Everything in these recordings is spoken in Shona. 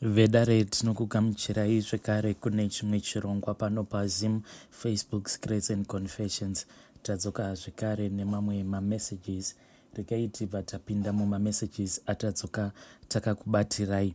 Vedare tinokugamuchirai zvekare kune chimwe chirongwa pano paZim Facebook Secrets and Confessions. Tadzoka zvekare nemamwe mamessages. Regai tibva tapinda mumamessages atadzoka takakubatirai.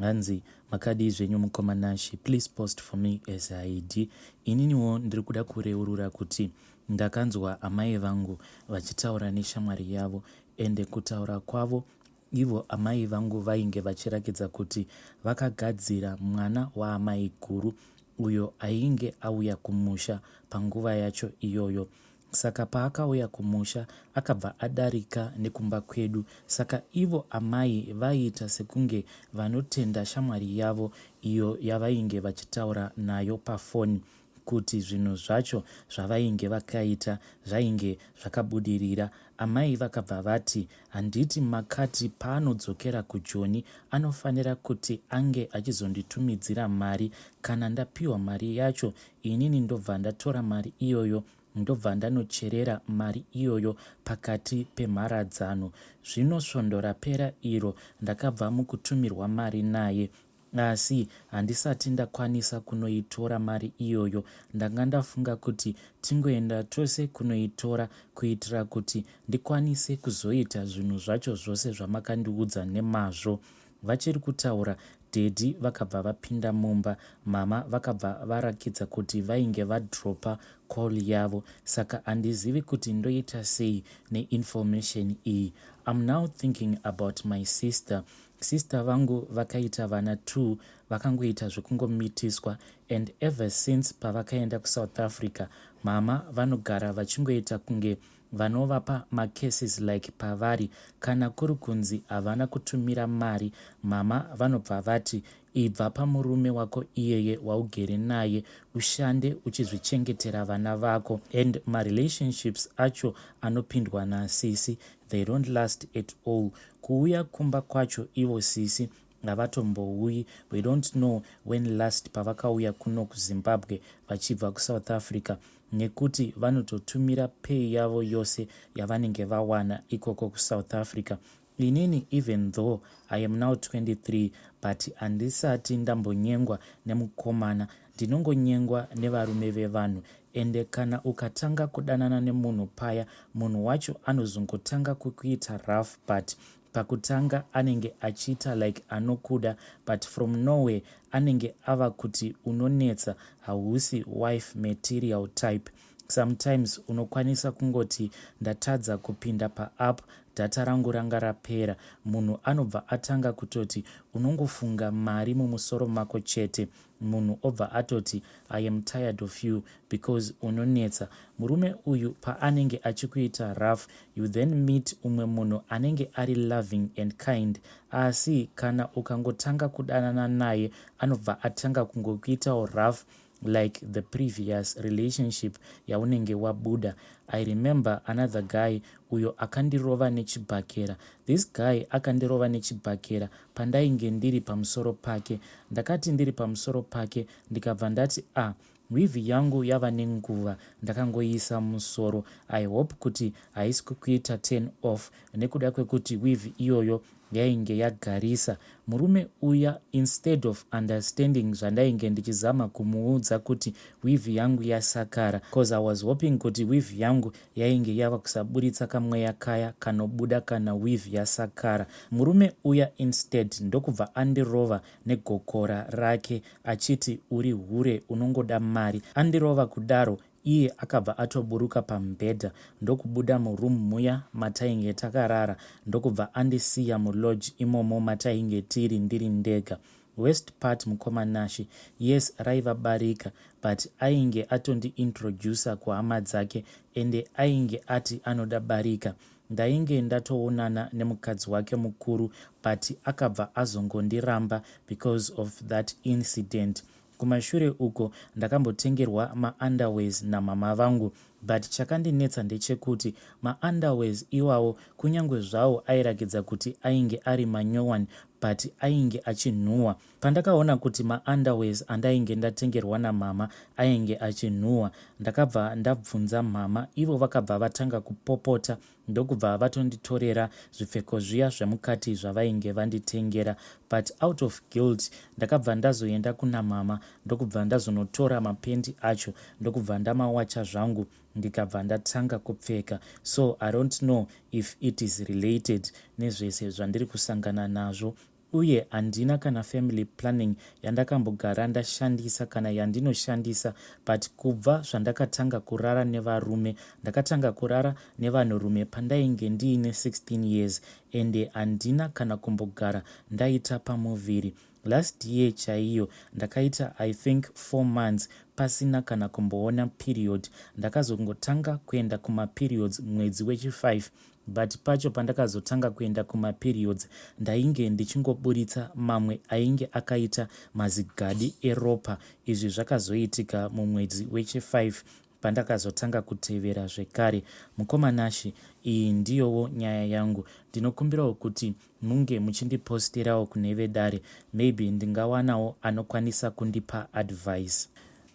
Hanzi makadii zvenyu mukoma Nashy, please post for me as ID. Ininiwo ndiri kuda kureurura kuti ndakanzwa amai vangu vachitaura neshamwari yavo ende kutaura kwavo Ivo amai vangu vainge vachirakidza kuti vakagadzira mwana waamai guru uyo ainge auya kumusha panguva yacho iyoyo. Saka paakauya kumusha akabva adarika nekumba kwedu saka ivo amai vaiita sekunge vanotenda shamwari yavo iyo yavainge vachitaura nayo pafoni kuti zvinhu zvacho zvavainge vakaita zvainge zvakabudirira. Amai vakabva vati, Handiti makati paanodzokera kuJoni anofanira kuti ange achizonditumidzira mari? Kana ndapiwa mari yacho inini ndobva ndatora mari iyoyo ndobva ndanocherera mari iyoyo pakati pemharadzano. Zvino svondo rapera iro ndakabva mukutumirwa mari naye. Asi handisati ndakwanisa kunoitora mari iyoyo. Ndanga ndafunga kuti tingoenda tose kunoitora kuitira kuti ndikwanise kuzoita zvinhu zvacho zvose zvamakandiudza nemazvo. Vachiri kutaura, daddy vakabva vapinda mumba. Mama vakabva varakidza kuti vainge vadropa call yavo saka handizivi kuti ndoita sei neinformation iyi. I'm now thinking about my sister. Sister vangu vakaita vana two vakangoita zvekungomitiswa and ever since pavakaenda kuSouth Africa mama vanogara vachingoita kunge vanovapa macases like pavari kana kuri kunzi havana kutumira mari mama vanobva vati ibva pamurume wako iyeye waugere naye ushande uchizvichengetera vana vako and marelationships acho anopindwa nasisi they don't last at all Kuuya kumba kwacho ivo sisi havatombouyi we don't know when last pavakauya kuno kuZimbabwe vachibva kuSouth Africa nekuti vanototumira pay yavo yose yavanenge vawana ikoko kuSouth Africa. Inini even though I am now 23 but handisati ndambonyengwa nemukomana ndinongonyengwa nevarume vevanhu ende kana ukatanga kudanana nemunhu paya munhu wacho anozongotanga kukuita rough but pakutanga anenge achiita like anokuda but from nowhere anenge ava kuti unonetsa hausi wife material type sometimes unokwanisa kungoti ndatadza kupinda paapp data rangu ranga rapera munhu anobva atanga kutoti unongofunga mari mumusoro mako chete munhu obva atoti I am tired of you because unonetsa. Murume uyu paanenge achikuita rough you then meet umwe munhu anenge ari loving and kind asi kana ukangotanga kudanana naye anobva atanga kungokuitawo rough like the previous relationship yaunenge wabuda. I remember another guy uyo akandirova nechibhakera. This guy akandirova nechibhakera pandainge ndiri pamusoro pake. Ndakati ndiri pamusoro pake ndikabva ndati ah weave yangu yava nenguva ndakangoiisa musoro. I hope kuti haisi kukuita turn off nekuda kwekuti weave iyoyo yainge yagarisa. Murume uya instead of understanding zvandainge ndichizama kumuudza kuti weave yangu yasakara cause I was hoping kuti weave yangu yainge yava kusaburitsa kamweya kaya kanobuda kana weave yasakara. Murume uya instead ndokubva andirova negokora rake achiti uri hure unongoda mari. Andirova kudaro iye akabva atoburuka pamubhedha ndokubuda muroom muya matainge takarara ndokubva andisiya mulodge imomo matainge tiri ndiri ndega. Worst part mukoma Nashy, yes raiva barika but ainge atondi introducer kuhama dzake ende ainge ati anoda barika. Ndainge ndatoonana nemukadzi wake mukuru but akabva azongondiramba because of that incident. Kumashure uko ndakambotengerwa maunderwears namama vangu but chakandinetsa ndechekuti maunderwears iwawo kunyangwe zvawo airakidza kuti ainge ari manyowani but ainge achinhuwa. Pandakaona kuti maunderwears andainge ndatengerwa namama ainge achinhuwa ndakabva ndabvunza mama ivo vakabva vatanga kupopota ndokubva vatonditorera zvipfeko zviya zvemukati zvavainge vanditengera but out of guilt ndakabva ndazoenda kuna mama ndokubva ndazonotora mapendi acho ndokubva ndamawacha zvangu ndikabva ndatanga kupfeka. So I don't know if it is related nezvese zvandiri kusangana nazvo uye handina kana family planning yandakambogara ndashandisa kana yandinoshandisa but kubva zvandakatanga kurara nevarume ndakatanga kurara nevanhurume pandainge ndiine 16 years ende handina kana kumbogara ndaita pamuviri. Last year chaiyo ndakaita I think 4 months pasina kana kumboona period. Ndakazongotanga kuenda kumaperiods mwedzi wechi5 but pacho pandakazotanga kuenda kumaperiods ndainge ndichingoburitsa mamwe ainge akaita mazigadi eropa. Izvi zvakazoitika mumwedzi wechi5 pandakazotanga kutevera zvekare. Mukoma Nashy, iyi ndiyowo nyaya yangu. Ndinokumbirawo kuti munge muchindiposterawo kune vedare maybe ndingawanawo anokwanisa kundipa advice.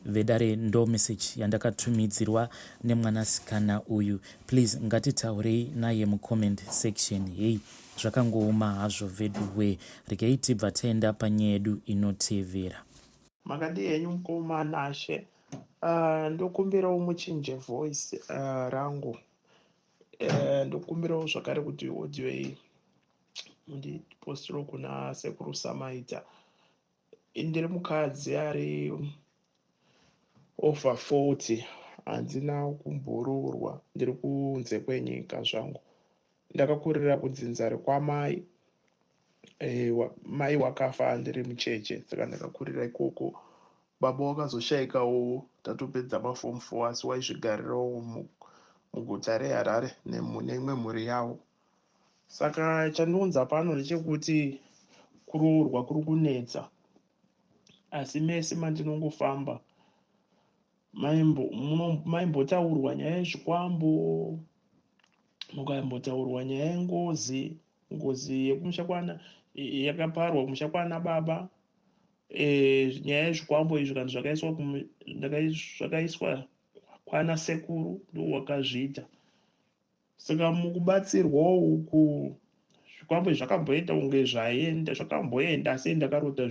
Vedare ndo message yandakatumidzirwa nemwanasikana uyu. Please ngatitaurei naye mucomment section. Hey, zvakangooma hazvo veduwee. Regai tibva taenda panyaya yedu inotevera. Makadii henyu mukoma Nashe. Ndokumbirawo muchinje voice rangu. Ndokumbirawo zvakare kuti audio iyi mundipostirewo kuna sekuru Samaita. Ndiri mukadzi ari over 40 handina kumboroorwa ndiri kunze kwenyika zvangu. Ndakakurira kudzinza rekwamai mai wakafa ndiri mucheche saka ndakakurira ikoko. Baba wakazoshaikawo tatopedza maform 4 asi waizvigarirawo muguta reHarare neimwe mhuri yavo. Saka chandionza pano ndechekuti kuroorwa kuri kunetsa asi mese mandinongofamba maimbotaurwa nyaya yezvikwambo, mukambotaurwa nyaya yengozi, ngozi yekumusha kwana yakaparwa kumusha kwana baba. Nyaya yezvikwambo izvi kana zvakaiswa kwana sekuru ndo wakazviita. Saka mukubatsirwawo uku zvikwambo izvi zvakamboita kunge zvaenda, zvakamboenda asi ndakarota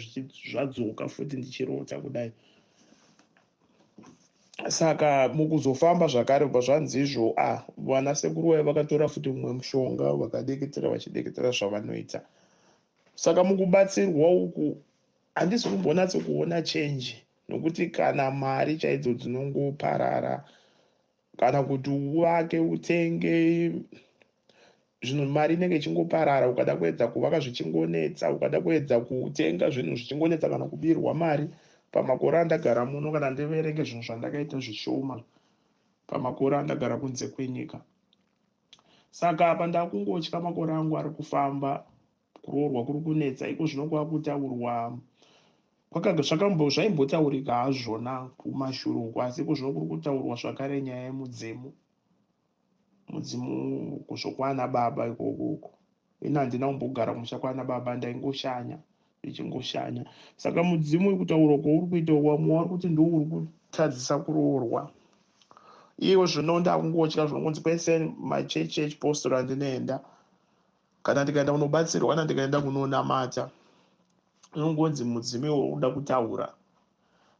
zvadzoka futi ndichirota kudai. Saka mukuzofamba zvakare kubva zvanzi izvo vana sekuru vaya vakatora futi mumwe mushonga vakadeketera vachideketera zvavanoita. Saka mukubatsirwa uku handisi kumbonatso kuona change nokuti kana mari chaidzo dzinongoparara kana kuti uvake utenge zvinhu mari inenge ichingoparara. Ukada kuedza kuvaka zvichingonetsa, ukada kuedza kutenga zvinhu zvichingonetsa kana kubirwa mari. Pamakore andagara muno kana ndiverenge zvinhu zvandakaita zvishoma pamakore andagara kunze kwenyika. Saka apa ndakungotya makore angu ari kufamba, kuroorwa kuri kunetsa iko zvino kwakutaurwa zvaimbotaurika hazvona kumashure uko asi iko zvino kuri kutaurwa zvakare nyaya yemudzimu. Mudzimu kuzvokwana baba ikoko uko. Ini handina kumbogara kumusha kwana baba ndaingoshanya ndichingoshanya. Saka mudzimu uri kutaurwa kwauri kuita wamwe wari kuti ndiwo uri kutadzisa kuroorwa. Iwo zvino ndakungotya zvinongonzi kwese machechi echipostori andinoenda kana ndikaenda kunobatsirwa kana ndikaenda kunonamata unongonzi mudzimu iwo uda kutaura.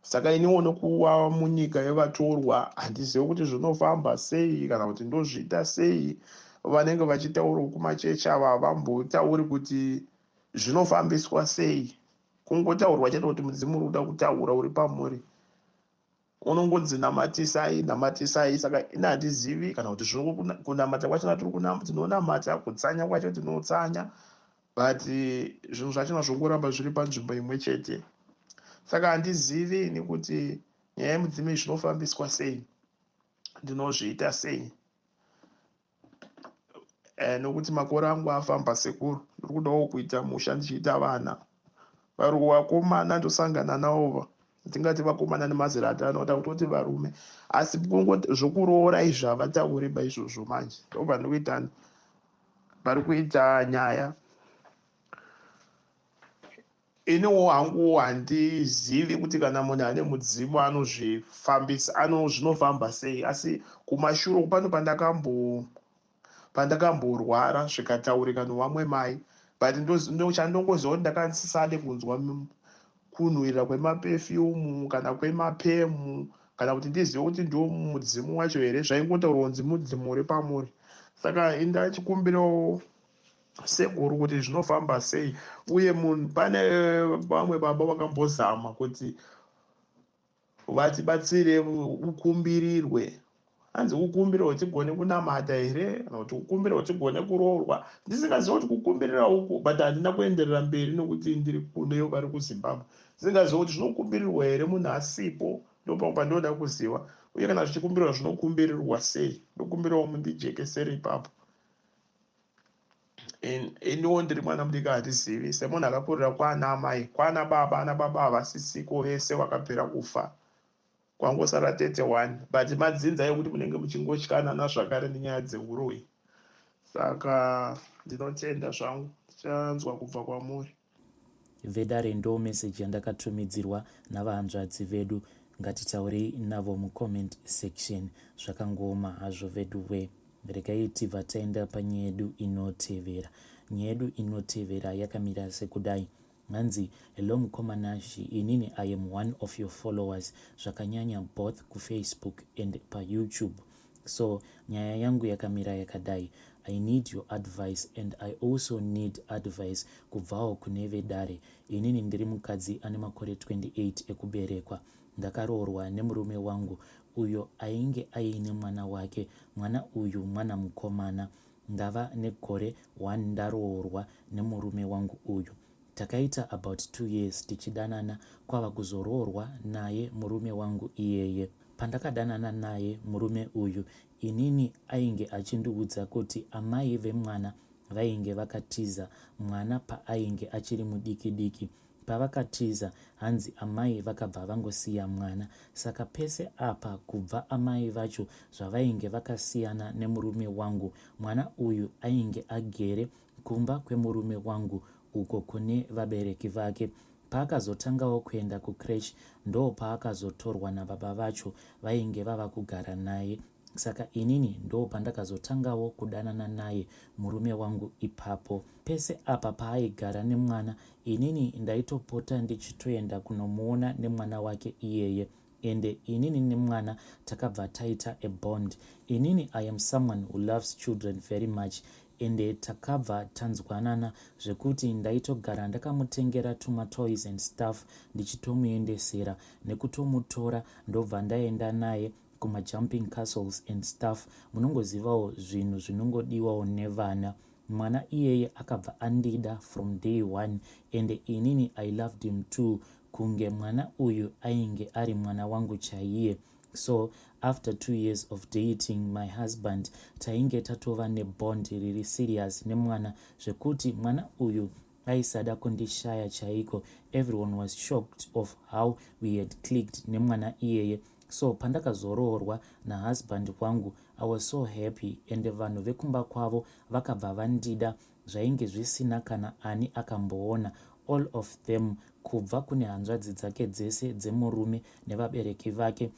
Saka iniwo nokuva munyika yevatorwa handizivi kuti zvinofamba sei kana kuti ndozviita sei. Vanenge vachitaura kumachechi ava havambotauri kuti zvinofambiswa sei. Kungotaurwa chete kuti mudzimu uri kuda kutaura uri pamuri. Unongonzi namatisai namatisai. Saka ini handizivi kana kuti kunamata kwachona tinonamata, kutsanya kwacho tinotsanya but zvinhu zvachona zvongoramba zviri panzvimbo imwe chete. Saka handizivi ini kuti nyaya yemudzimu iyi zvinofambiswa sei, ndinozviita sei. Nokuti makore angu afamba sekuru, ndiri kudawo kuita musha ndichiita vana. Vakomana ndosangana navo tingati vakomana nemazera atanoda kutoti varume, asi zvokuroora izvi havatauri ba izvozvo manje. Ndobva ndikuita pari kuita nyaya. Iniwo hangu handizivi kuti kana munhu ane mudzimu anozvifambisa, ano zvinofamba sei. Asi kumashure pano pandakamborwara zvikataurika nevamwe mai, but chandongoziva kuti ndakasisade kunzwa kunhuhwirira kwemaperfume kana kwemapemu, kana kuti ndizive kuti ndo mudzimu wacho here. Zvaingotaurwa kunzi mudzimu uri pamuri. Saka indachikumbirawo sekuru kuti zvinofamba sei. Uye munhu, pane vamwe baba vakambozama kuti vatibatsire ukumbirirwe, hanzi kukumbirwa tigone kunamata here, kana kuti kukumbirwa tigone kuroorwa. Ndisingazivi kuti kukumbirira uku, but handina kuenderera mberi nokuti ndiri kuno, vari kuZimbabwe. Ndisingazivi kuti zvinokumbirirwa here munhu asipo. Ndopamwe pandinoda kuziva. Uye kana zvichikumbirwa, zvinokumbirirwa sei? Ndokumbirawo mundijekesere ipapo. Iniwo ndiri mwana mudiki, hatizivi. Semunhu akakurira kwana amai, kwana baba, ana baba havasisiko, vese vakapera kufa, kwangosara tete one. But madzinza ekuti munenge muchingotyanana zvakare nenyaya dzeuroyi. Saka ndinotenda zvangu, tichanzwa kubva kwamuri. Vedare, ndo meseji yandakatumidzirwa navahanzvadzi vedu. Ngatitaurei navo mucomment section. Zvakangooma hazvo vedu we. Regai tibva taenda panyaya yedu inotevera. Nyaya yedu inotevera yakamira sekudai. Hanzi, "Hello mukoma Nashi, inini I am one of your followers zvakanyanya, both kuFacebook and paYouTube. So nyaya yangu yakamira yakadai. I need your advice and I also need advice kubvawo kune vedare. Inini ndiri mukadzi ane makore 28 ekuberekwa. Ndakaroorwa nemurume wangu uyo ainge aine mwana wake. Mwana uyu mwana mukomana. Ndava negore 1 ndaroorwa nemurume wangu uyu. Takaita about 2 years tichidanana, kwava kuzoroorwa naye murume wangu iyeye. Pandakadanana naye murume uyu, inini ainge achindiudza kuti amai vemwana vainge vakatiza mwana paainge achiri mudiki diki. Pavakatiza, hanzi amai vakabva vangosiya mwana. Saka pese apa, kubva amai vacho zvavainge vakasiyana nemurume wangu, mwana uyu ainge agere kumba kwemurume wangu uko kune vabereki vake. Paakazotangawo kuenda kucreche, ndo paakazotorwa nababa vacho vainge vava kugara naye. Saka inini ndo pandakazotangawo kudanana naye murume wangu ipapo. Pese apa paaigara nemwana, inini ndaitopota ndichitoenda kunomuona nemwana wake iyeye. Ende inini nemwana takabva taita a bond. Inini I am someone who loves children very much, ende takabva tanzwanana zvekuti ndaitogara ndakamutengera tumatoys and stuff, ndichitomuendesera nekutomutora, ndobva ndaenda naye kumajumping castles and stuff. Munongozivawo zvinhu zvinongodiwawo nevana. Mwana iyeye akabva andida from day one, ende inini I loved him too, kunge mwana uyu ainge ari mwana wangu chaiye. So after 2 years of dating my husband, tainge tatova nebond riri serious nemwana, zvekuti mwana uyu aisada kundishaya chaiko. Everyone was shocked of how we had clicked nemwana iyeye. So pandakazoroorwa nahusband wangu, I was so happy, ende vanhu vekumba kwavo vakabva vandida zvainge zvisina kana ani akamboona. All of them, kubva kune hanzvadzi dzake dzese dzemurume nevabereki vake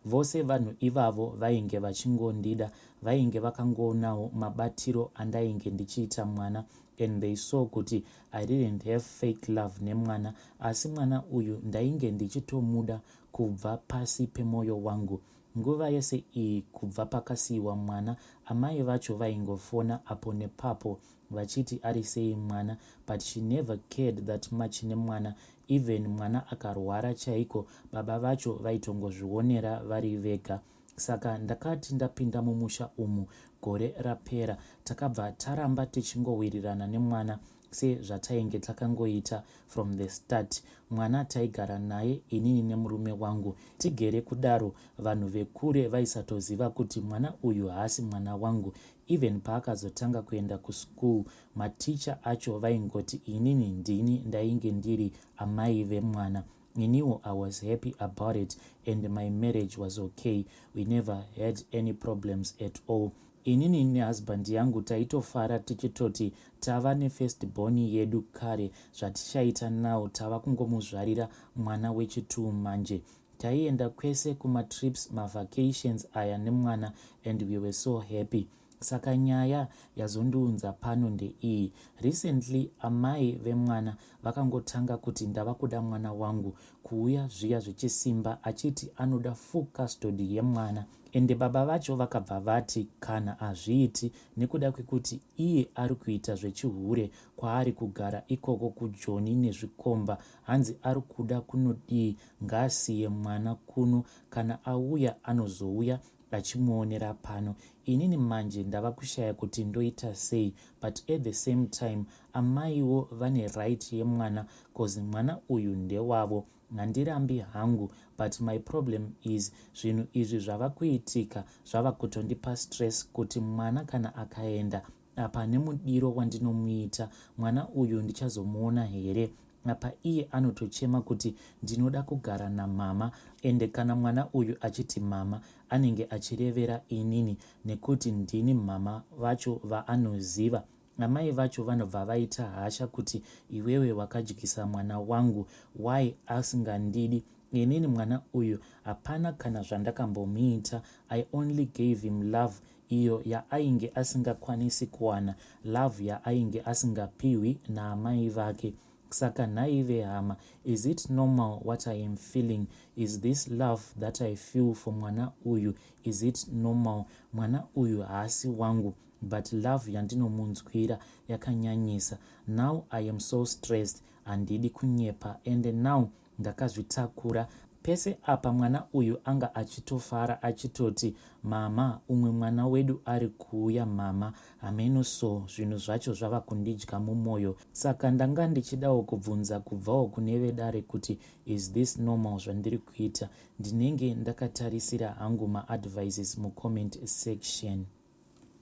vose, vanhu ivavo vainge vachingondida. Vainge vakangoonawo mabatiro andainge ndichiita mwana, and they saw kuti I didn't have fake love nemwana, asi mwana uyu ndainge ndichitomuda kubva pasi pemwoyo wangu. Nguva yese iyi, kubva pakasiyiwa mwana, amai vacho vaingofona apo nepapo vachiti ari sei mwana, but she never cared that much nemwana. Even mwana akarwara chaiko, baba vacho vaitongozvionera vari vega. Saka ndakati ndapinda mumusha umu gore rapera, takabva taramba tichingowirirana nemwana sezvatainge takangoita from the start. Mwana taigara naye inini nemurume wangu. Tigere kudaro, vanhu vekure vaisatoziva kuti mwana uyu haasi mwana wangu. Even paakazotanga kuenda kuschool, maticha acho vaingoti inini ndini ndainge ndiri amai vemwana. Iniwo I was happy about it, and my marriage was okay. We never had any problems at all. Inini nehusband yangu taitofara tichitoti tava nefirst born yedu kare zvatichaita now tava kungomuzvarira mwana wechi2 manje. Taienda kwese kumatrips mavacations aya nemwana and we were so happy. Saka nyaya yazondiunza pano ndeiyi. Recently amai vemwana vakangotanga kuti ndava kuda mwana wangu kuuya zviya zvechisimba achiti anoda full custody yemwana. Ende baba vacho vakabva vati kana hazviiti nekuda kwekuti iye ari kuita zvechihure kwaari kugara ikoko kuJoni nezvikomba hanzi ari kuda kunodii ngaasiye mwana kuno kana auya anozouya achimuonera pano. Inini manje ndava kushaya kuti ndoita sei but at the same time amaiwo vane right yemwana cause mwana uyu ndewavo. Handirambi hangu but my problem is zvinhu izvi zvava kuitika zvava kutondipa stress kuti mwana kana akaenda apa nemudiro wandinomuita mwana uyu ndichazomuona here apa iye anotochema kuti ndinoda kugara namama ende kana mwana uyu achiti mama anenge achirevera inini nekuti ndini mama vacho vaanoziva. Amai vacho vanobva vaita hasha kuti iwewe wakadyisa mwana wangu why asingandidi inini mwana uyu hapana kana zvandakambomuita. I only gave him love iyo yaainge asingakwanisi kuwana, love yaainge asingapiwi naamai vake. Saka nhai vehama, is it normal what I am feeling? Is this love that I feel for mwana uyu, is it normal? Mwana uyu haasi wangu but love yandinomunzwira yakanyanyisa. Now I am so stressed, handidi kunyepa and now ndakazvitakura. Pese apa mwana uyu anga achitofara achitoti mama umwe mwana wedu ari kuuya mama hameno so zvinhu zvacho zvava kundidya mumwoyo. Saka ndanga ndichidawo kubvunza kubvawo kune vedare kuti is this normal zvandiri kuita? Ndinenge ndakatarisira hangu maadvices mucomment section.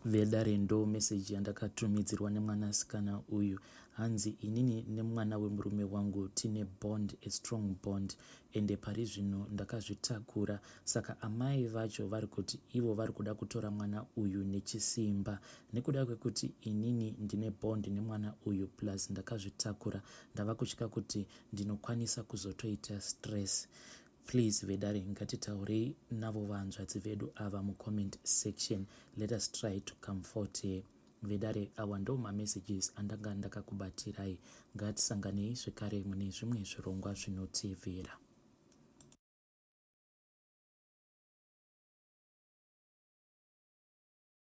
Vedare ndo meseji yandakatumidzirwa nemwanasikana uyu. Hanzi inini nemwana wemurume wangu tine bond, a strong bond, ende pari zvino ndakazvitakura. Saka amai vacho vari kuti ivo vari kuda kutora mwana uyu nechisimba nekuda kwekuti inini ndine bond nemwana uyu plus ndakazvitakura. Ndava kutya kuti ndinokwanisa kuzotoita stress. Please vedare, ngatitaurei navo vanzvadzi vedu ava mucomment section. Let us try to comfort her. Vedare, awa ndo mamessages andanga ndakakubatirai. Ngatisanganei zvekare mune zvimwe zvirongwa zvinotevera.